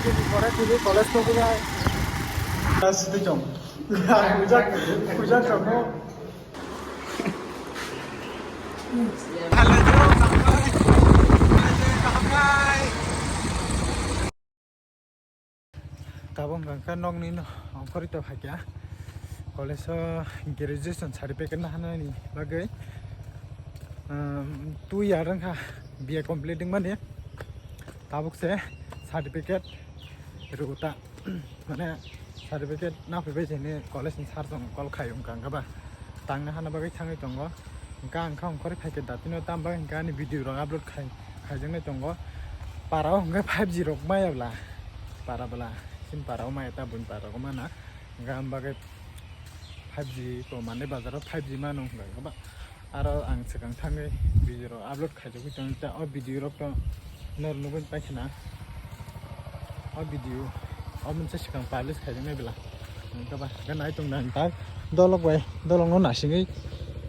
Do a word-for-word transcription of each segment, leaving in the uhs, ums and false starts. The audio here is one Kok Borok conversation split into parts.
Pore tini college to buya. Sitwi chong. Kujak, kujak chong no. Tabuk hwnkha khe nokni no ongkhorwi tong kha kya. College o graduation certificate no hanani bagwi, um, two year wngkha B A complete wngmani. Tabuk se certificate rwgwta, mane certificate naphaibai jeni college ni sir chwng call khai wngkha, wngkha ba tangna hana bagwi thangwi tongo. Hwnkha ang kha ongkhorwi phaikhe datino tamo bagwi hwnkha ani video rok upload khai, khaijaknai tongo. Para o hwnkhe five G rok maya bla, para bla, chini para o maya ta buini para o mana, hwnkha am bagwi five G ko manwi bazaro five G mano hwnkha ba. Aro ang swkang thangwi video rok upload khaijagwi tongo, ta o video rok to nor nugwi paikha na. O video o mwnsa swkang publish khaijaknai bela. Ang khe ba hwnkhe nai tong nang tak dolok bai dolok no nasingwi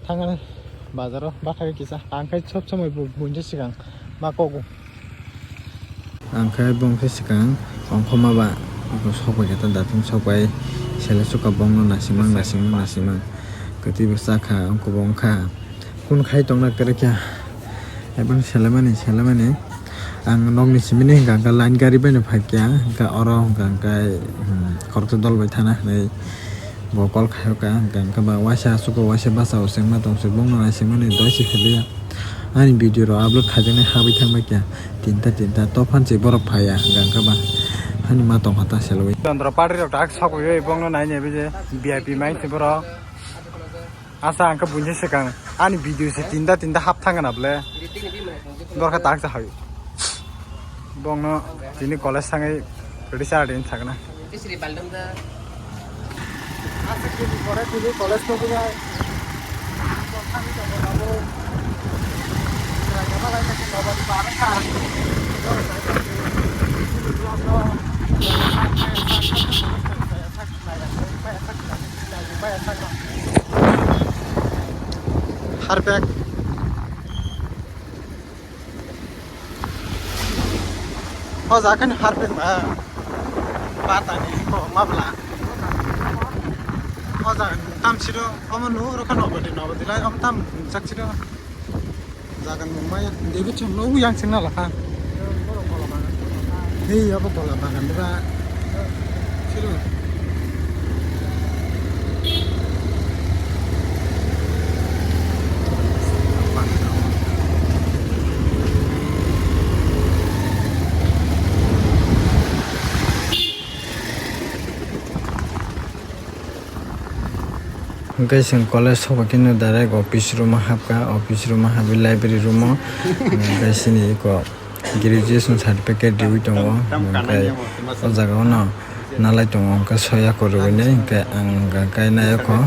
thangani bazaro bathagwi kisa. Ang khai sob somoi bo buinsa swkang ma kogo. Ang khe bongkhe swkang ongkhorma ba, abo sokbai khe ta dathung sokbai, sele suka bongno nasimang, nasimang, nasimang. Kwtwi bo chakha, ongkho bo wngkha. Kun khai tongna kwrwikha. Ebang selemani, selemani. Ang nokni simini hwnkha, hwnkha line gari bai no phaikha, hwnkha oro hwnkha, hwnkha, hmm, khoroksa dol bai thana hinwi. Bo call khaiyokha, hwnkha, hwnkha ba waisa aswk o waisa basa o sengma tong se, bongno naisingmani doi se phailiya. Ani video rok upload khaijaknai habwi thangbai kha, tinta, tinta, tophan se borok phaiya, hwnkha, hwnkha ba hani ma tongkha ta selwi. Chandra party rok tak sokwi bongno naini bije V I P mai se borok. Asa ang khe buini swkang ani video se tinta, tinta hap thangna ble. Dorkha tak sa hai. Bongno tini college thangwi ready sa din thangna. Aswk din pore tini college to buya. Harpek. O jaga ni harpek ma. Patani ko mabla. O jaga ni tam siro, omo nu ro kha nobodi, nobodi lai, omo tam sak siro. Jaga ni mung maya, David chum no yang sing na lakha. Hei, abo kola bagan diba. Siro. Hwnkhe chwng college sokha khe no direct office room o hapkha, office room o habwi library room o, hwnkhe chini eko graduation certificate riwi tongo, hwnkhe o jaga o no nalai tongo, hwnkhe soya kwrwini, hwnkhe ang hwnkhe naiyago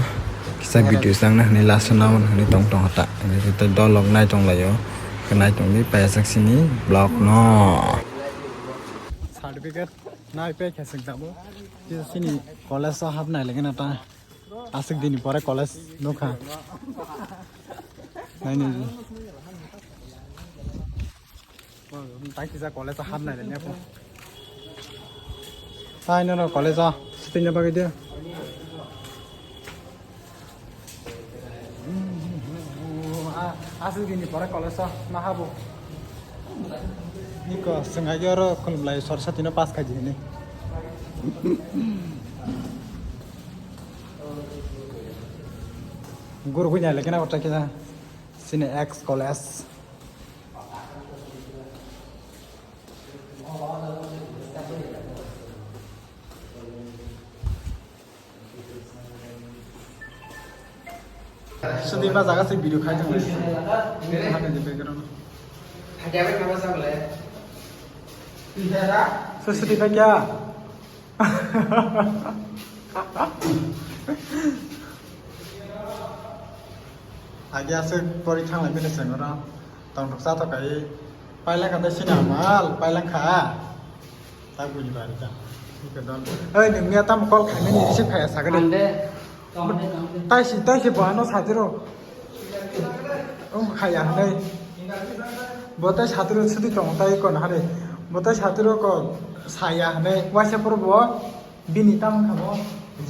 kisa video changna hwnwi last o nangmani hwnwi tong tongo ta, hwnkhe tei dolok nai tonglaio, hwnkhe nai tongdi paiyajak chini vlog no. Certificate. Nai pe khe sing tabo. Kisa sini college o hapnai lagi na ta. Aswk dini pore college nukha. Nai ni. Tai kisa college o hapnai lagi na. Tai no college o sitting na bagwi de. Aswk dini pore college o ma habo. Niko, swng agi oro khulumlai sor satino pass khaidi hini. Guru gui nai lekena otra kisa. Sini ex college. Sudi ma jaga se video khai tong. Hade de background. Hade abe kama sa bole. Sudi sudi khai kya? Agi aswk pori thanglai bini chwng oro tongthok chathok kai pailangkha tei sini amal pailangkha. Tak bujibari ta. Oi, nwngni a tamo call khaimani receive khaiya sakani. Taisi, taisi bo ano satiro. Um, khaiya hwnwi. Bo tai satiro sudi tongo tai kon hari. Bo tei satiro ko saya hwnwi waisa phuru bo bini tamo kha bo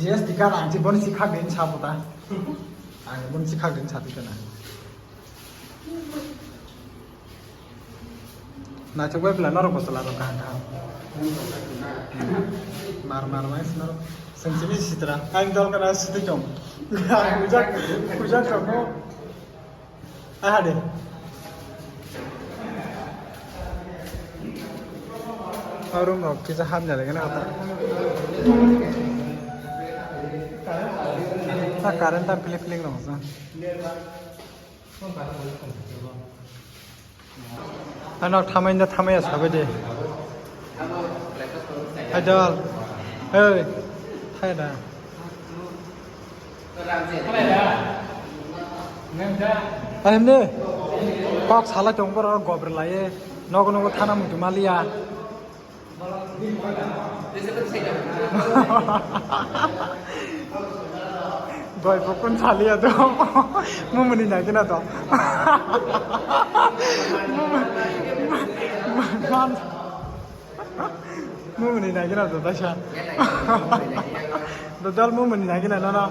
G S T card ang si bono si khak din sa bo ta. Ang bono si khak din sa twi kana. Naithok bai pla norok bo chwla rok kaham kaham. Mar mar mai norok. Sengchini sitra. Ang dol kana sitwi tong. Pujak pujak tong. Aha de. Room rok kisa hamya lagi na kata. Ta current ta pilik pilik rok sa. Ano thamai da thamai sabai de. Hai dol. Hey. Thai da. Ahimne kok salai tong boro gobri lai. Nogo nogo thana mutu maliya. Doi bukun saliya to. Mumuni nai kena to. Mumuni nai kena to taisa. Dodol mumuni nai kena no no.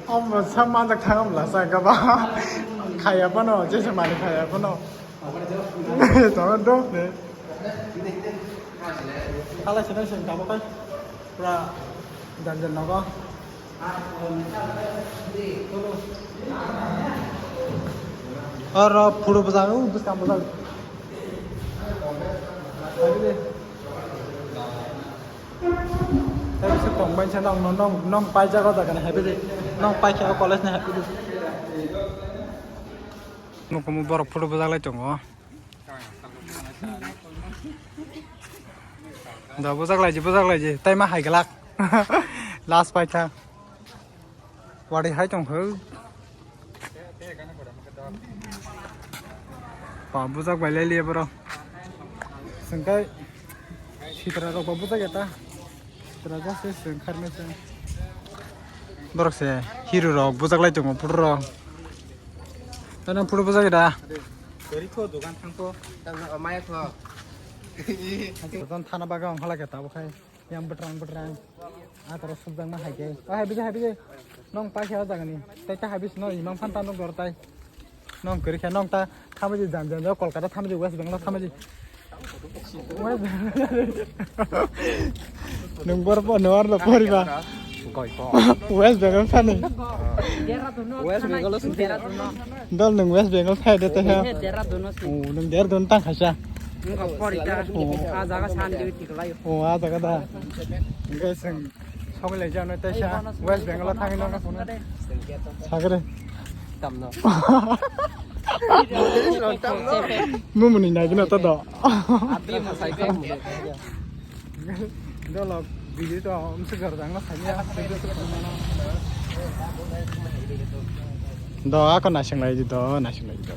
Omo sa manjak thang omo lasa gaba. Khaya phano, jesa mani khaya phano. Tama dong ne. Kala sini sini kamu kan. Pura janjan nogo. Oro photo bwsang, o bwskang bwsang. Tei bwswk tong bai se nong, nong, nong, nong paijak o jaga ni happy day. Nong paikha o college ni happy day. Nukumu borok photo bwsajak lai tongo. Da bwsajak lai ji, bwsajak lai ji. Tai ma hai glak. Last paikha. Wari hai tong kho. Pa bujak bai lai liya boro. Sengkai sitra rok ba bujak ya ta. Sitra ja se seng kharme se. Borok se hero rok bujak lai tongo photo rok. Tano photo bujak ya da. Gari kho dogan thang kho. Tang maya kho. Dogan thana baga ongkhala khe tabo khai. Yang betrang betrang. Ah, tara subjang ma hai ke. Ah, hai biji, hai biji. Nong pa khe o jaga ni. Tai ta hai biji no imang phan ta nong dor tai. Nong kiri khe nong ta thamiji jan jan Kolkata thamiji West Bengal thamiji. West Bengal. Nung bor bo no ar no poriba. Goi ko. West Bengal thani. West Bengal thani. Dol nung West Bengal thai de te ha. Dera dono si. Oh, nung der don tang khaisa. Nung ka pori ta. Oh. A jaga san de. Oh, a jaga da. Guys, ang sogole jano taisa West Bengal thangwi nang phone. Sagre. Tamno. Mumuni nagina to do. Abi mo sai be. Dolo bidi to umse gar jangna sanya. Do ako nasing lai do, nasing lai do.